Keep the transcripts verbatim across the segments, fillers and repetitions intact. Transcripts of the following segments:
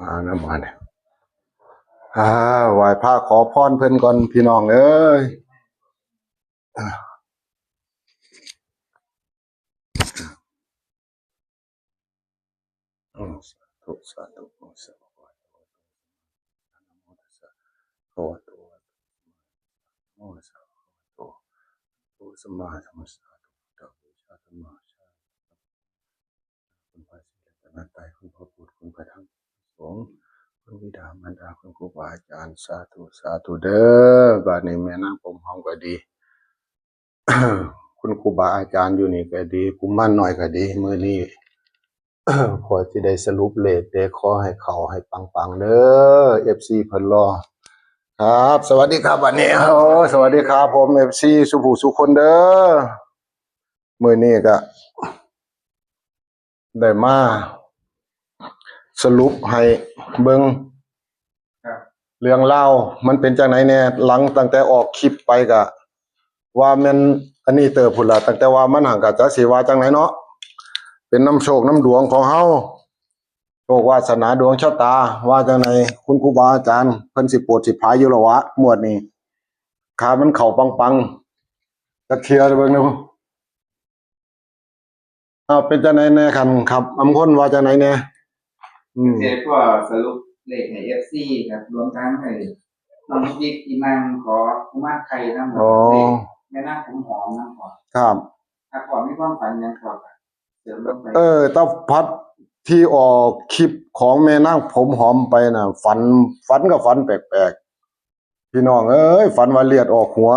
อ่าน้ำมันอ่าไหว้พระขอพรเพิ่นก่อนพี่น้องเอ้ย อืมสาธุสาธุโมสะภะคะวะโตอะระหะโตสัมมาสัมพุทธัสสะภะคะวะโตอะระหะโตสัมมาสัมพุทธัสสะภะคะวะโตอะระหะโตสัมมาสัมพุทธัสสะ คุณพระศรีรัตนตรัยคุณพระพุทธคุณพระธรรมสงฆ์คุณบิดามารดาคุณครูบาอาจารย์สาธุสาธุเด้อบาดนี้แม่นางผมหอมก็ดี คุณครูบาอาจารย์อยู่นี่ก็ดีกุมารน้อยก็ดีมื้อนี้ พอสิได้สรุปเลขเด้ขอให้เข้าให้ปังๆเด้อ เอฟซี เพิ่นรอ ครับ สวัสดีครับวันนี้โอ้สวัสดีครับผม เอฟซี สุผู้สุคนเด้อมื้อนี้ก็ ได้มาสรุปให้เบิ่ง ครับ เรื่องราวมันเป็นจังไดแน่หลังตั้งแต่ออกคลิปไปก็ว่าแม่นอันนี้เติบพุ้นล่ะตั้งแต่ว่ามันหั้นก็จักสิว่าจังไดเนาะเป็นนำโชคนำดวงของเฮาโชควาสนาดวงชะตาว่าจังไดคุณครูบาอาจารย์เพิ่นสิโปรดสิผายอยู่ละวะงวดนี้ขามันเข้าปังๆจักเทื่อเบิ่งเด้อ เอาเป็นจังไดแน่คันครับอำพลว่าจังไดแน่อืมเจก็สรุปเลขให้ เอฟซี ครับรวมทั้งไอ้น้องบิ๊กที่นั่งขอกุมารไข่นำครับอ๋อเลขแม่นางผมหอมนำครับครับถ้าพ่อมีความฝันหยังก็เสริมลงไปเออตาพัดที่ออกคลิปของแม่นางผมหอมไปน่ะ ฝันฝันก็ฝันแปลกๆพี่น้องเอ้ยฝันว่าเลือดออกหัว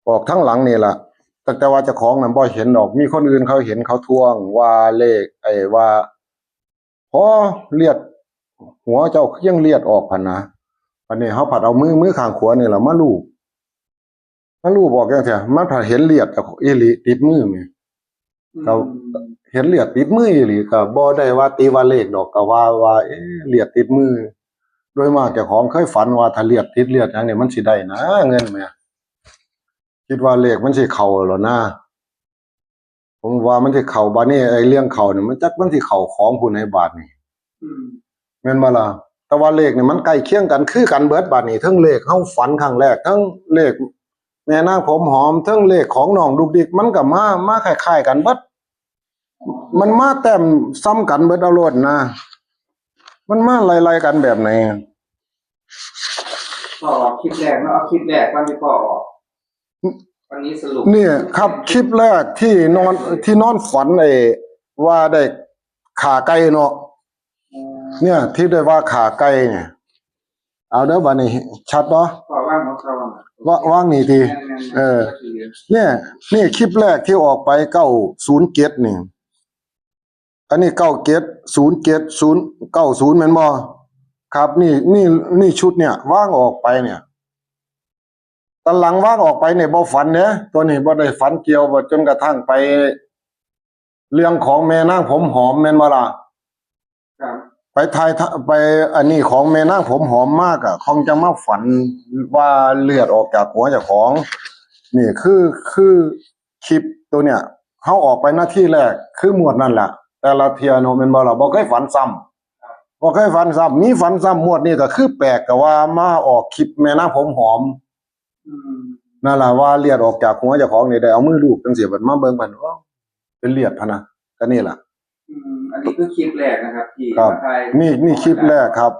ออกทั้งหลังนี่ล่ะตั้งแต่ว่าเจ้าของนั้นบ่เห็นดอก มีคนอื่นเขาเห็นเขาทวงว่าเลขไอ้ว่าพอเลือดหัวเจ้ายังเลือดออกพันนะอันนี้เขาผัดเอามือมือข้างขวานี่แหละมาลูบมาลูบออกอย่างเถอะมันผัดเห็นเลือดอีหลีติดมือไหมก็เห็นเลือดติดมืออีหลีก็บ่ได้ว่าตีว่าเลขดอกก็ว่าว่าเอ๊ะเลือดติดมือโดยมากเจ้าของเคยฝันว่าถ้าเลือดติดเลือดอย่างนี้มันสิได้นะเงินไหม คิดว่าเลขมันสิเข้าแล้วนะ ผมว่ามันสิเข้าบาดนี้ไอ้เรื่องเข้านี่มันจักมันสิเข้าของผู้ใดบาดนี้แม่นบ่ล่ะแต่ว่าเลขนี่มันใกล้เคียงกันคือกันเบิดบาดนี้ทั้งเลขเฮาฝันครั้งแรกทั้งเลขแม่นางผมหอมทั้งเลขของน้องดุกดิกมันก็มามาคล้ายๆกันเบิดมันมาแต้มซ้ำกันเบิดเอาโลดนะมันมาไล่ๆกันแบบไหน ก็ออกคลิปแรกเนาะเอาคลิปแรกก่อนที่พ่อออกวันนี้สรุปเนี่ยครับคลิปแรกที่นอนที่นอนฝันไอ้ว่าได้ขาไก่เนาะเนี่ยที่ได้ว่าขาไก่เนี่ยเอาเด้อบัดนี้ชัดบ่ก็ว่างของเขาอะว่าว่างนี่ทีเออ เนี่ย นี่คลิปแรกที่ออกไปเก้าศูนย์เจ็ดนี่ อันนี้เก้าเจ็ดศูนย์เจ็ดศูนย์เก้าศูนย์แม่นบ่ครับนี่นี่นี่ชุดเนี่ยว่างออกไปเนี่ยตอนหลังว่างออกไปเนี่ยบ่ฝันเนี่ยตัวนี้บ่ได้ฝันเกี่ยวบ่จนกระทั่งไป เรื่องของแม่นางผมหอมแม่นบ่ล่ะครับไปทายทะไปอันนี้ของแม่นางผมหอมมากอะคงจะมาฝันว่าเลือดออกจากหัวเจ้าของ นี่คือคือคลิปตัวเนี่ยเขาออกไปหน้าที่แรกคือหมวดนั่นแหละแต่ละเทื่อเนาะแม่นบ่ล่ะบ่เคยฝันซ้ำบ่เคยฝันซ้ำมีฝันซ้ำหมวดนี้ก็คือแปลกก็ว่ามาออกคลิปแม่นางผมหอมอืมนั่นล่ะว่าเลือดออกจากหัวเจ้าของนี่ได้เอามือลูบจังซี่บัดมาเบิ่งบัดโอ้เป็นเลือดพะนะก็นี่ล่ะอืมอันนี้คือคลิปแรกนะครับที่ครับมาถ่ายนี่นี่คลิปแรกครับ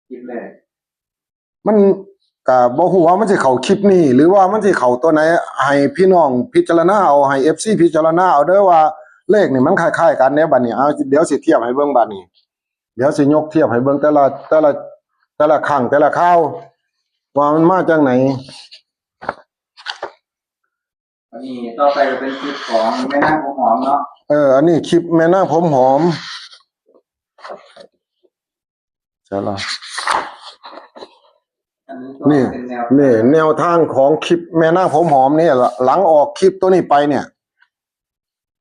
คลิปแรกมันก็บ่ฮู้ว่ามันสิเข้าคลิปนี้หรือว่ามันสิเข้าตัวไหนให้พี่น้องพิจารณาเอาให้เอฟซีพิจารณาเอาเด้อว่าเลขนี่มันคล้ายๆกันเด้บัดนี้เอาเดี๋ยวสิเทียบให้เบิ่งบัดนี้เดี๋ยวสิยกเทียบให้เบิ่งแต่ละแต่ละแต่ละครั้งแต่ละคราวว่ามันมาจังไหนอันนี้ต่อไปก็เป็นคลิปของแม่นางผมหอมเนาะเอออันนี้คลิปแม่นางผมหอมใช่ละอันนี้ก็นี่เป็นแนวนี่แนวทางของคลิปแม่นางผมหอมเนี่ยละหลังออกคลิปตัวนี้ไปเนี่ย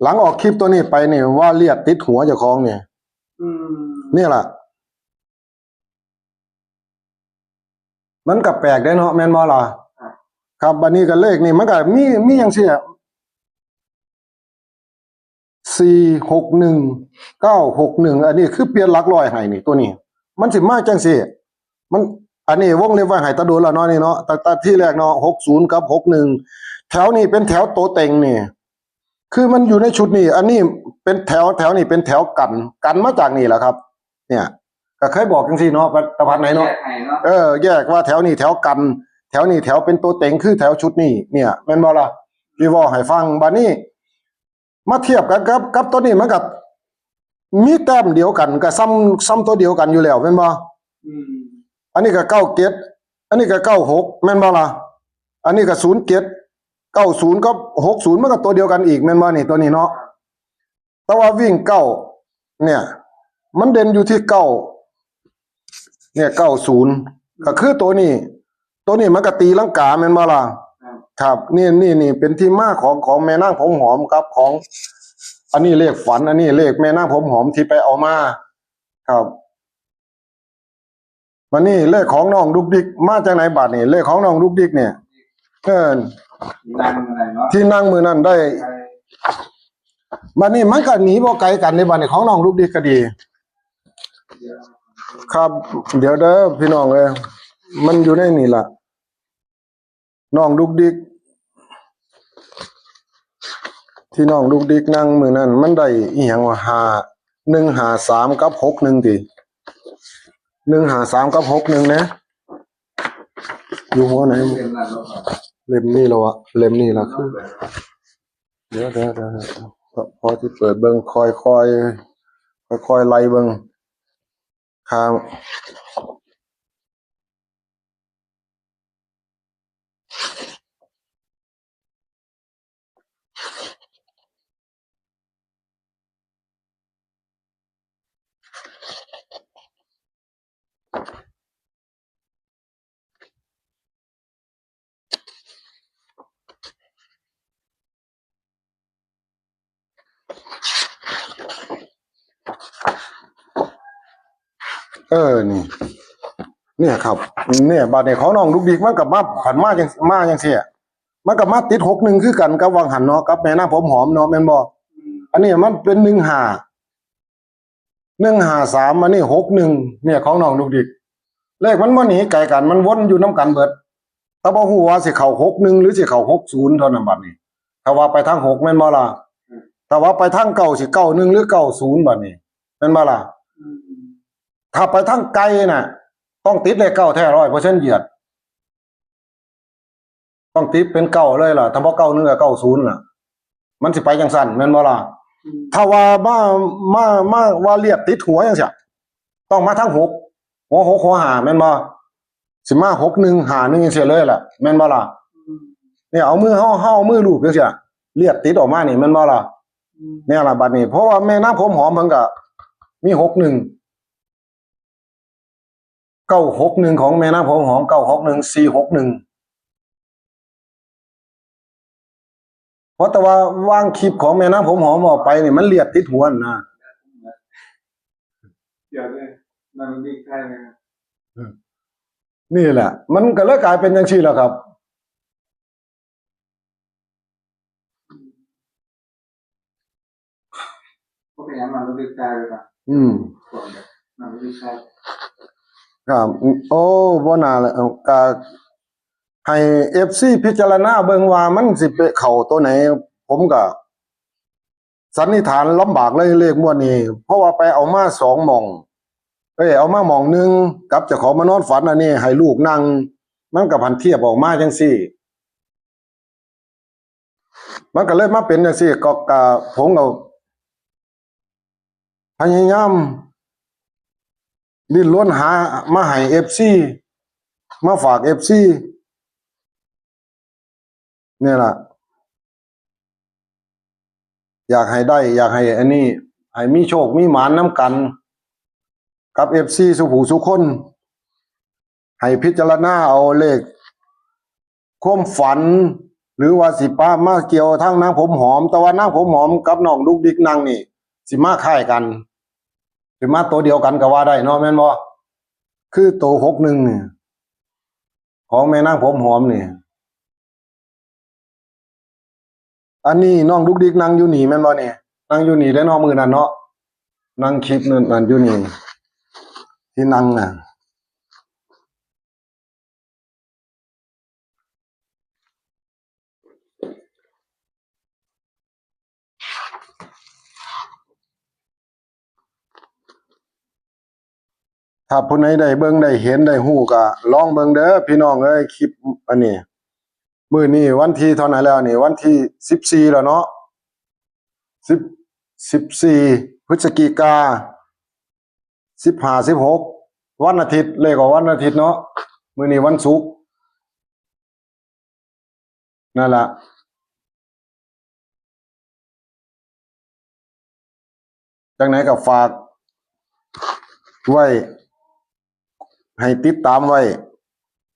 หลังออกคลิปตัวนี้ไปเนี่ยว่าเลือดติดหัวเจ้าของเนี่ยอืมเนี่ยล่ะ มันก็แปลกได้เนาะแม่นบ่ล่ะครับบัดนี้ก็เลขนี่มันก็มีมีจังซี่อะ สี่หกหนึ่ง เก้าหกหนึ่ง อันนี้คือเปลี่ยนหลักร้อยให้นี่ ตัวนี้ มันสิมาจังซี่ มัน อันนี้วงเล็บไว้ให้ตะโดนแล้วเนาะ นี่เนาะ ตั้งแต่ที่แรกเนาะ หกศูนย์ กับ หกหนึ่ง แถวนี้เป็นแถวโตเต็งนี่ คือมันอยู่ในชุดนี้ อันนี้เป็นแถว แถวนี้เป็นแถวกัน กันมาจากนี่แหละครับ เนี่ย ก็เคยบอกจังซี่เนาะ ตะพัดไหนเนาะ แยกให้เนาะ เออ แยกว่าแถวนี้แถวกัน แถวนี้แถวเป็นโตเต็ง คือแถวชุดนี้ เนี่ย แม่นบ่ล่ะ ที่เว้าให้ฟัง บัดนี้ มาเทียบกันกับ กับตัวนี้มันก็มีแต้มเดียวกัน ก็ซ้ำ ซ้ำตัวเดียวกันอยู่แล้ว แม่นบ่ อืม อันนี้ก็ เก้าเจ็ด อันนี้ก็ เก้าหก แม่นบ่ล่ะ อันนี้ก็ ศูนย์เจ็ด เก้าศูนย์ กับ หกศูนย์ มันก็ตัวเดียวกันอีก แม่นบ่นี่ ตัวนี้เนาะ แต่ว่าวิ่ง เก้า เนี่ย มันเด่นอยู่ที่ เก้า เนี่ย เก้าศูนย์ ก็คือตัวนี้ ตัวนี้มันก็ตีลังกา แม่นบ่ล่ะ ครับ ครับ นี่ นี่ นี่เป็นที่มาของ ของแม่นางผมหอมครับ ของ อันนี้เลขฝัน อันนี้เลขแม่นางผมหอมที่ไปเอามา ครับ บัดนี้เลขของน้องดุกดิกมาจากไหนบัดนี้ เลขของน้องดุกดิกเนี่ย เออ ที่นั่งมื้อนั้นเนาะ ที่นั่งมื้อนั้นได้ บัดนี้มันก็หนีบ่ไกลกันในบัดนี้ ของน้องดุกดิกก็ดี ครับ เดี๋ยวเด้อพี่น้องเอ้ย มันอยู่ในนี่ล่ะ น้องดุกดิก ที่น้องดุกดิกนั่งมื้อนั้น มันได้อีหยังวะ ห้า หนึ่งห้าสาม กับ หกหนึ่ง ติ หนึ่งห้าสาม กับ หกหนึ่ง นะ อยู่หัวไหน เล่มนี้แล้ววะ เล่มนี้ละคือ เดี๋ยว เดี๋ยว เดี๋ยว เดี๋ยว พอ พอที่เปิดเบิ่ง ค่อยๆ ค่อยๆ ไล่เบิ่ง ครับ เออ นี่ เนี่ยครับ เนี่ย บัดนี้ของน้องดุกดิกมันก็มา ผันมาจัง มาจังซี่อะ มันก็มาติด หกหนึ่ง คือกันกับวังหันเนาะ กับแม่นางผมหอมเนาะ แม่นบ่ อันนี้มันเป็น หนึ่งห้า หนึ่งห้าสาม อันนี้ หกหนึ่ง เนี่ย ของน้องดุกดิก เลขมันบ่หนีไกลกัน มันวนอยู่นำกันเบิด แต่บ่ฮู้ว่าสิเข้า หกหนึ่ง หรือสิเข้า หกศูนย์ เท่านั้นบัดนี้ ถ้าว่าไปทาง หก แม่นบ่ล่ะ ถ้าว่าไปทาง เก้า สิ เก้าหนึ่ง หรือ เก้าศูนย์ บัดนี้ แม่นบ่ล่ะ อืม ถ้าไปทางไกลน่ะ ต้องติดเลข เก้า แท้ ร้อยเปอร์เซ็นต์ เหยียด ต้องติดเป็น เก้า เลยล่ะ ถ้าบ่ เก้าหนึ่ง ก็ เก้าศูนย์ ล่ะ มันสิไปจังซั่น แม่นบ่ล่ะ อืม ถ้าว่ามา มา มาว่าเลียดติดหัวจังซี่ ต้องมาทาง หก หัว หก หัว ห้า แม่นบ่ สิมา หกหนึ่ง ห้าหนึ่ง จังซี่เลยล่ะ แม่นบ่ล่ะ อืม เนี่ย เอามือ เฮา เฮาเอามือลูบจังซี่ เลียดติดออกมานี่ แม่นบ่ล่ะ อืม เนี่ยล่ะ บัดนี้ เพราะว่าแม่นางผมหอมเพิ่นก็มี หกหนึ่ง เก้าหกหนึ่ง ของแม่นางผมหอม เก้าหกหนึ่ง สี่หกหนึ่ง เพราะแต่ว่าวางคลิปของแม่นางผมหอมออกไปนี่ มันเลียดติดหัวนะ เดี๋ยวเลย มันมีใครไหมครับ นี่แหละ มันก็เลยกลายเป็นจังซี่แหละครับ บ่เป็นหยัง มันบ่ได้จ่ายเลยครับ อืม มันบ่ได้จ่าย ครับ โอ้ บ่น่าละ ก็ให้ เอฟซี พิจารณาเบิ่งว่ามันสิไปเข้าตัวไหน ผมก็ สันนิษฐานลำบากเลยเลขงวดนี้ เพราะว่าไปเอามาสองหม่อง เอ้ย เอามาหม่องหนึ่ง กับเจ้าของมานอนฝัน อันนี้ให้ลูกนั่ง มันก็ผันเทียบออกมาจังซี่ มันก็เลยมาเป็นจังซี่ ก็ ก็ผมก็พยายามดิ้นรนหามาให้ เอฟซี มาฝาก เอฟซี เนี่ยล่ะ อยากให้ได้ อยากให้อันนี้ ให้มีโชคมีหมานนำกัน กับ เอฟซี สู่ผู้สู่คน ให้พิจารณาเอาเลขความฝัน หรือว่าสิปะมาเกี่ยวทางนางผมหอม แต่ว่านางผมหอมกับน้องดุกดิกนั่งนี่ สิมาคล้ายกัน สิมาตัวเดียวกันก็ว่าได้เนาะ แม่นบ่ คือตัว หกหนึ่ง นี่ ของแม่นางผมหอมนี่ อันนี้น้องดุกดิกนั่งอยู่นี่แม่นบ่นี่ นั่งอยู่นี่ได้เนาะ มื้อนั้นเนาะ นั่งคลิปนั่น นั่นอยู่นี่ ที่นั่งน่ะ ถ้าผู้ใดได้เบิ่งได้เห็นได้ฮู้ก็ลองเบิ่งเด้อพี่น้องเอ้ย คลิปอันนี้ มื้อนี้วันที่เท่าไหร่แล้วนี่ วันที่สิบสี่แล้วเนาะ สิบ สิบสี่ พฤศจิกา สิบห้า สิบหก วันอาทิตย์ เลขออกวันอาทิตย์เนาะ มื้อนี้วันศุกร์ นั่นล่ะ จังใดก็ฝากไว้ ให้ติดตามไว้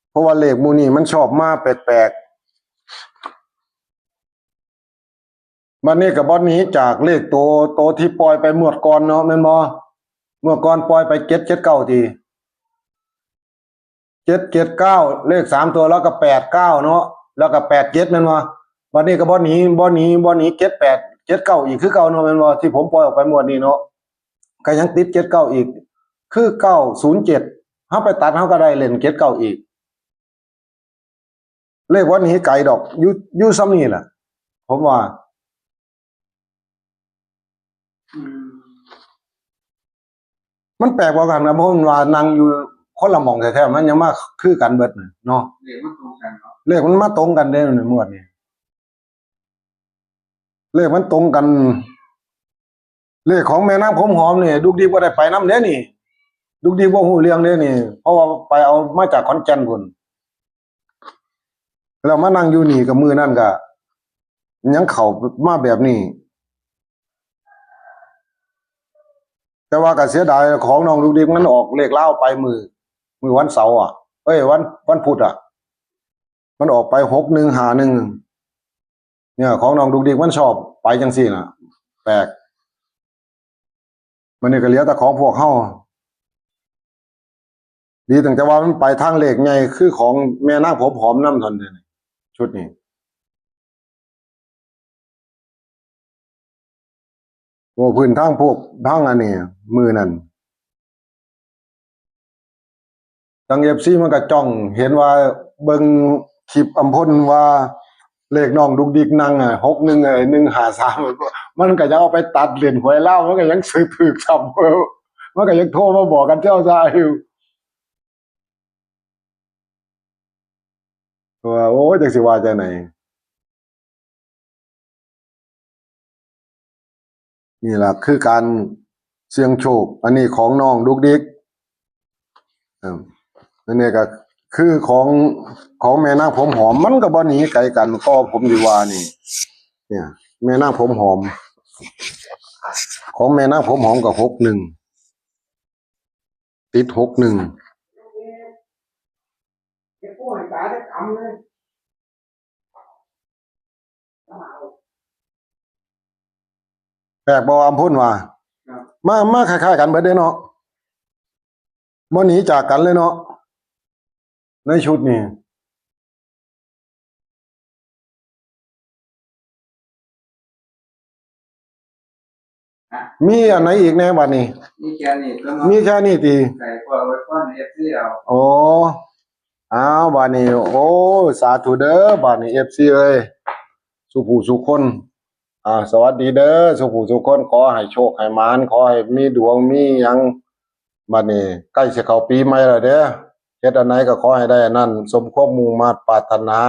เพราะว่าเลขหมู่นี้มันชอบมาแปลกๆ บัดนี้ก็บ่หนีจากเลขโต โตที่ปล่อยไปงวดก่อนเนาะ แม่นบ่ งวดก่อนปล่อยไป เจ็ดเจ็ดเก้า ติ เจ็ดเจ็ดเก้า เลขสามตัว แล้วก็ แปดเก้า เนาะ แล้วก็ แปดเจ็ด แม่นบ่ บัดนี้ก็บ่หนี บ่หนี บ่หนี เจ็ดแปด เจ็ดเก้า อีกคือเก่าเนาะ แม่นบ่ ที่ผมปล่อยออกไปงวดนี้เนาะ ก็ยังติด เจ็ดเก้า อีก คือ เก้าศูนย์เจ็ด เฮาไปตัด เฮาก็ได้เล่น เจ็ดเก้า อีก เลขบ่หนีไกลดอก อยู่ อยู่ส่ำนี้แหละ ผมว่า อืม มันแปลกบ่กันครับ เพราะว่านั่งอยู่คนละหม่องแท้ๆ มันยังมาคือกันเบิดน่ะเนาะ เลขมันตรงกันเนาะ เลขมันมาตรงกันเด้ งวดนี้ เลขมันตรงกัน เลขของแม่นางผมหอมนี่ ดุกดิกบ่ได้ไปนำเด้นี่ ดุกดิกบ่ฮู้เรื่องเด้นี่ เพราะว่าไปเอามาจากขอนแก่นพุ้น แล้วมานั่งอยู่นี่กับมื้อนั้นก็ยังเข้ามาแบบนี้ แต่ว่าก็เสียดายของน้องดุกดิกมันออกเลขลาวไปมื้อ มื้อวันเสาร์อะ เอ้ย วัน วันพุธอะ มันออกไป หกหนึ่งห้าหนึ่ง เนี่ย ของน้องดุกดิกมันชอบไปจังซี่น่ะ แปลก มันนี่ก็เหลือแต่ของพวกเฮา ดีตั้งแต่ว่ามันไปทางเลขใหญ่ คือของแม่นางผมหอมนำเท่านั้น ชุดนี้ โอ้ พื้นทางพวกทางอันนี้ มื้อนั้น ทาง เอฟซี มันก็จ้องเห็นว่าเบิ่งคลิปอำพลว่าเลขน้องดุกดิกนั่งอะ หกหนึ่ง เอ้ย หนึ่งห้าสาม มันก็ยังเอาไปตัดเล่นหวยลาว มันก็ยังซื้อถืกซ้ำ มันก็ยังโทรมาบอกกันเจ้าซ่าอยู่ ว่า โอ้ย จักสิว่าจังได๋ นี่ล่ะคือการเสี่ยงโชค อันนี้ของน้องดุกดิก เอิ่ม อันนี้ก็คือของ ของแม่นางผมหอม มันก็บ่หนีไกลกัน ก็ผมสิว่านี่ เนี่ย แม่นางผมหอม ของแม่นางผมหอมก็ หกหนึ่ง ติด หกหนึ่ง แปลกบ่ อำพลว่า ครับ มา มาคล้ายๆกันเบิดเด้เนาะ บ่หนีจากกันเลยเนาะ ในชุดนี้ มีอันไหนอีกแน่บัดนี้ มีแค่นี้ตัวเนาะ มีแค่นี้ติ ใส่พวกไว้ก่อน เอฟซี เอา โอ้ อ้าว บัดนี้ โอ้ สาธุเด้อ บัดนี้ เอฟซี เอ้ย สุผู้สุคน อ่า สวัสดีเด้อ สุผู้สุคน ขอให้โชคให้หมาน ขอให้มีดวงมีหยัง บัดนี้ใกล้สิเข้าปีใหม่แล้วเด้อ เฮ็ดอันใดก็ขอให้ได้อันนั้น สมความมุ่งมาดปรารถนา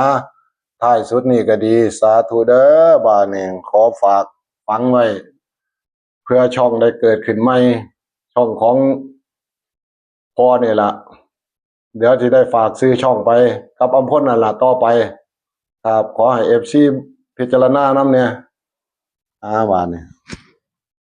ท้ายสุดนี่ก็ดี สาธุเด้อ บัดนี้ขอฝากฝังไว้ เพื่อช่องได้เกิดขึ้นใหม่ ช่องของพ่อนี่ล่ะ เดี๋ยวสิได้ฝากชื่อช่องไปกับอำพลนั่นล่ะต่อไป ครับ ขอให้ เอฟซี พิจารณานำแหน่ อ่า บัดนี้